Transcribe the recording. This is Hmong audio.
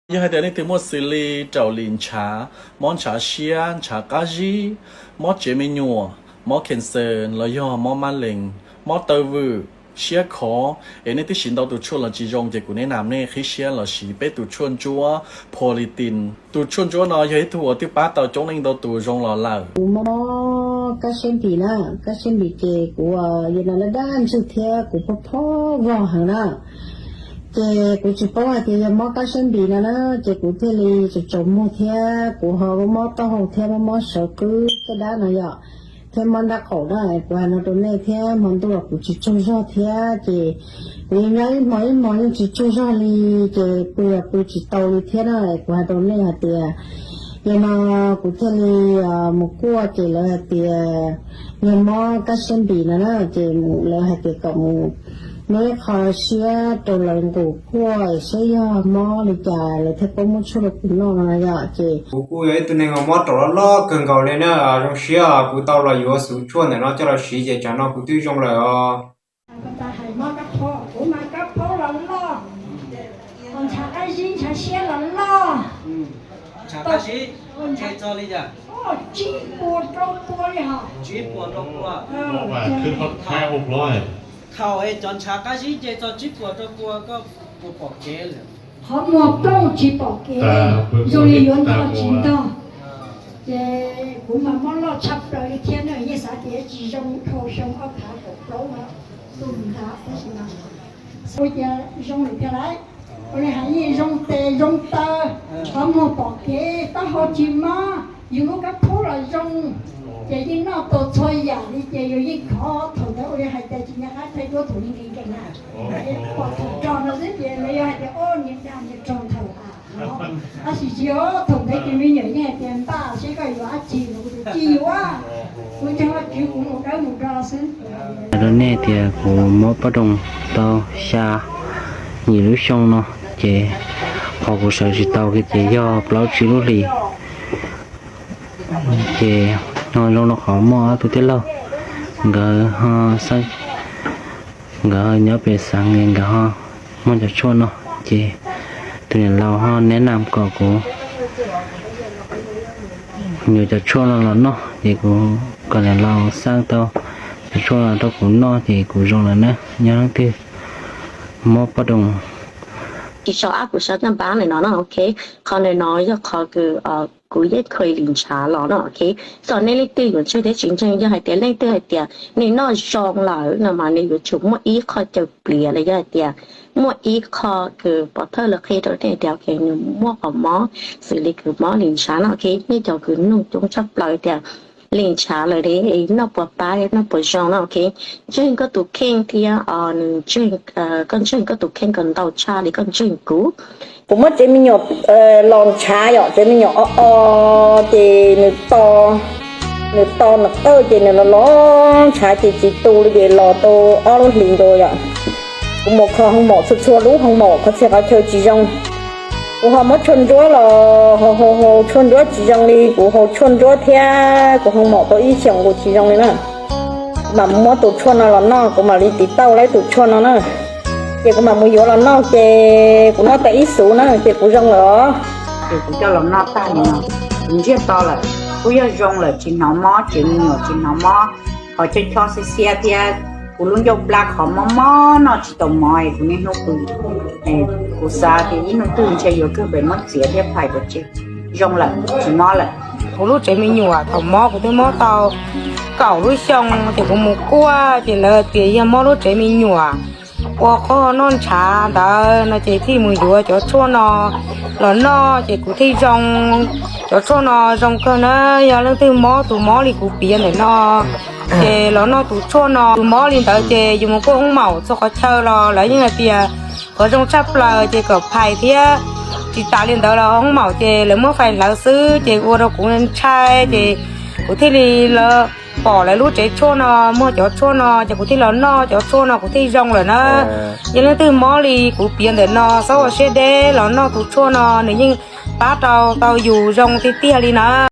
Yog hais tias leej twg muaj xws li raum lim ntshav, mob ntshav siab, ntshav qab zib, mob tsev me nyuam, mob cancer los yog mob mab lees, mob taw vwm, siab khov, es nej twb siv ntau tus tshuaj los tsis zoo ces kuv neb nam nej qhib siab los siv peb tus tshuaj ntsuab Politin. Tus tshuaj ntsuab no yog ib tug uas twb pab tau coob leej ntau tus zoo los lawm. Kuv mob kab siab npis na, kab siab npis ces kuv yog no laj dab ntswg thiab kuv phob phob vog heev na. Ces kuv tsis paub hais tias yog mob kab siab npis no na, ces kuv thiaj li tsaus tsaus muag thiab kuv ho mob taub hau thiab mob mob sawv qwb caj dab no yom, thiab mob nrab qaum na. Kuv hais no rau nej thiab hmo ntuj kuv tsis tsaug zog thiab ces kuv yeej nyob ib hmo ib hmo yeej tsis tsaug zog li, ces pw los pw tsis tau li thiab na. Kuv hais rau nej hais tias yog no kuv thiaj li mus kuaj ces lawv hais tias yog mob kab siab npis no na, ces lawv hais tias kom mus muab ib qho siab rau lawv nqus kuaj saib yog mob li cas lawv thiaj paub muab tshuaj rau kuv noj no yom. Ces kuv kuj yog ib tug neeg uas mob raum loj loj kawg nkaus li na, zoo siab kuv tau los yuav xuv tshuaj ntawm no coj los siv ces tsam no kuv twb zoo lawm os. Kuv mas kab phaub los loj, ntshav qab zib ntshav siab los loj. Ntshav qab zib, tsib puas rau pua li hos. Tsib puas rau pua. Thaum es cov ntshav qab zib nce txog tsib puas rau pua koj puas pom kev lawm? Qhov muag plooj tsis pom kev, zoo li yuav ntog tsis ntog. Ces kuv mas mob loj tshaj plaws li thiab na, yeej xav tias tsis zoo dhau xyoo ob phav kaum plaub no, tus ntag tab sis mas ua cas zoo lawm thiab lauj. Ua li hais yeej zoo tes zoo taw, qhov muag pom kev, taub hau tsis mob, yus lub kab phaub los zoo, ces yeej noj tau txhua yam li ces yus yeej khov. Thaum ntawd ua li hais tias tsis nco qab thaij duab thaum li nkees nkees na, pom thaum rog no xwb ces lawv yuav hais tias o niag dag niag rog nthaum a. Tab sis tsis, thaum ntawd ces me nyuam yeej hais tias npaj seb koj yuav dab tsi los kuv tus tsis yuav, kuv nrog Vajtswv kuv mus dawb mus do xwb. Hais rau nej tias kuv mob pob doos tau xya yim lub xyoo no, ces qhov kuv sawv tsis tau kiag ces yog plaub tsib lub hlis. Ces ho zoo rau qhov muaj ob tug tij laug, nkawd ho xeeb, nkawd ho nyob pem xeev es nkawd ho muaj cov tshuaj no, ces tus niam laus ho neb nam kom kuv yuav cov tshuaj no los noj, ces kuv kom niam laus xaj tau cov tshuaj rau kuv noj ces kuv zoo lawm na. Nyob leej twg mob pob doos, tsis tso ab kuv sab naj npab ntawm no no, ok. Qhov ntawm no yog qhov kws kuv yeej kha li ntshav los no, ok. Txawm nej leej twg yuav ntseeg thiab tsis ntseeg, yog hais tias leej twg hais tias nws noj zoo lawm no mas nws yuav tsum muaj ib qho caw pliav los yog hais tias muaj ib qho kws pov thawj lawv qhia rau nej tias ok nws muaj qhov mob xws li kws mob li ntshav no, ok. Nej cov kws nug coob tshaj plaws tias li ntshav lawm noj puas pab thiab noj puas zoo no, ok. Ntseeg koj tus kheej thiab nws, koj ntseeg koj tus kheej kom ntau tshaj li koj ntseeg kuv. Kuv muab tsev me nyuam los ntshav yom, tsev me nyuam o o, ces nws to, nws to nws qawj ces nws los los ntshav ces tsis tu li ces los tau ob lub hlis nkaus yom. Kuv mus kho hoo maum txhua txhua lub hoo maum qhov txhia qhov chaw tsis zoo. Kuv ho muab tshuaj ntsuab los haus haus haus tshuaj ntsuab tsis zoo li, kuv haus tshuaj ntsuab thiab kuv hoo maum tau ib xyoos kuv tsis zoo li na. Kuv mam muab tus tshuaj no los noj, kuv mam li tiv tauj lawm tus tshuaj no na. Ces kuv mam mus yuav los noj ces kuv noj tau ib xuv na ces kuv zoo lawm os. Ces kuv coj los noj tag li no, kuv ntsiag to lawm, kuj yog zoo lawm, tsis hnov mob, tsev me nyuam tsis hnov mob, qhov chob chob xiab xiab thiab kuv lub ncauj plab qhov mob mob noj tsis tau mov es kuv niaj hnub pw. Kuv xav tias ib hnub twg ntshe yuav kawg pem muab txiav thiab phais pov tseg. Zoo lawm, tsis mob lawm. Kuv lub tsev me nyuam thaum mob kuv twb mob tau kaum lub xyoo ces kuv mus kuaj ces lawv tias yog mob lub tsev me nyuam ua qhov noj ntshav ntawd no ces thiaj mus yuav cov tshuaj no los noj ces kuv thiaj zoo. Cov tshuaj no zoo kawg na, yog leej twg mob tus mob li kuv piav ntawm no ces los noj tus tshuaj no. Tus mob li ntawd ces yus mus kuaj hoob maum txhua qhov chaw los lawv yeej hais tias qhov zoo tshaj plaws ces kom phais thiab. Tsis tas li ntawd los hoob maum ces lawv muab phais hlawv xwb ces ua rau kuv ntshai ces kuv thiaj li pom lawv lub tsev tshuaj no muag cov tshuaj no ces kuv thiaj los noj cov tshuaj no kuv thiaj zoo lawm na. Yog leej twg mob li kuv piav ntawm no txhob ua siab deb los noj tus tshuaj no, nws yeej pab rau tau yus zoo tiag tiag li na.